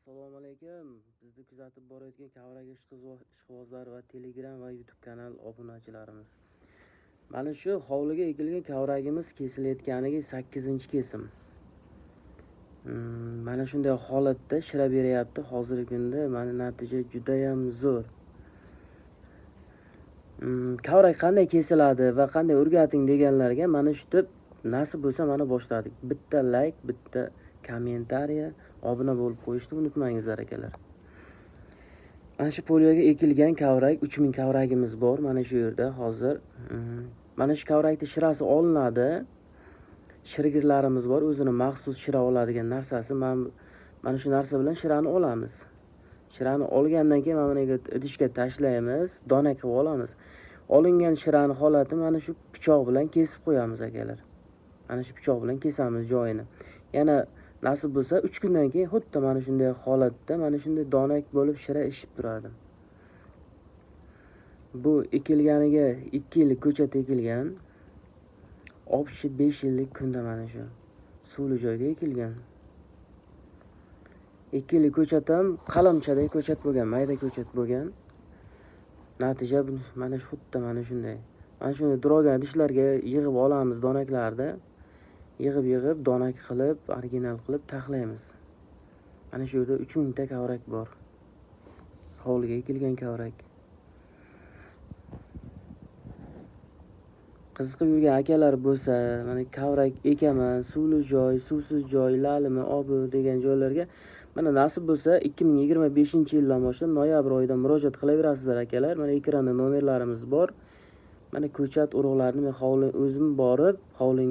Assalomu alaykum. Bizni kuzatib borayotgan Kavrak ishqibozlari va Telegram va YouTube kanal obunachilarimiz. Mana shu hovliga ekilgan kavragimiz kesilayotganiga 8-kesim. Mana shunday holatda shira beryapti hozirgi kunda. Mana natija juda ham zo'r. Kavrak qanday kesiladi va qanday o'rgating deganlarga mana shu deb nasib bo'lsa mana boshladik. Bitta like, bitta kommentariya, obuna bo'lib qo'yishni unutmangizlar akalar. Mana shu polyaga ekilgan kavrak 3000 kavragimiz bor mana shu yerda hozir. Mana shu kavrakni shirasi olinadi. Shirgirlarimiz bor, o'zini maxsus shira oladigan narsasi. Mana shu narsa bilan shirani olamiz. Shirani olgandan keyin mana bunga idishga tashlaymiz, donak qilib olamiz. Olingan shirani holati mana shu pichoq bilan kesib qo'yamiz akalar. Mana shu pichoq bilan kesamiz joyini. Yana nasib bo'lsa 3 kundan keyin xuddi mana shunday holatda mana shunday donak bo'lib shira ishib turadi. Bu ekilganiga 2 yillik ko'chat ekilgan. Obshi 5 yillik kunda mana shu suvli joyga ekilgan. 2 yillik ko'chat ham qalamchadagi ko'chat bo'lgan, mayda ko'chat bo'lgan. Natija mana shu xuddi mana shunday. Mana shunday drogan idishlarga yig'ib olamiz donaklarni. Yig'ib-yig'ib donak qilib, original qilib taxlaymiz. Mana shu yerda 3000 ta kavrak bor. Hovliga ekilgan kavrak. Qiziqib yurgan akalar bo'lsa, mana kavrak ekaman, suvli joy, suvsiz joy, lalimi, obi degan joylarga mana nasib bo'lsa 2025-yildan boshlab noyabr oyida murojaat qilaverasizlar akalar. Mana ekranda nomerlarimiz bor. Mana ko'chat urug'larini men hovli o'zim borib, hovlinga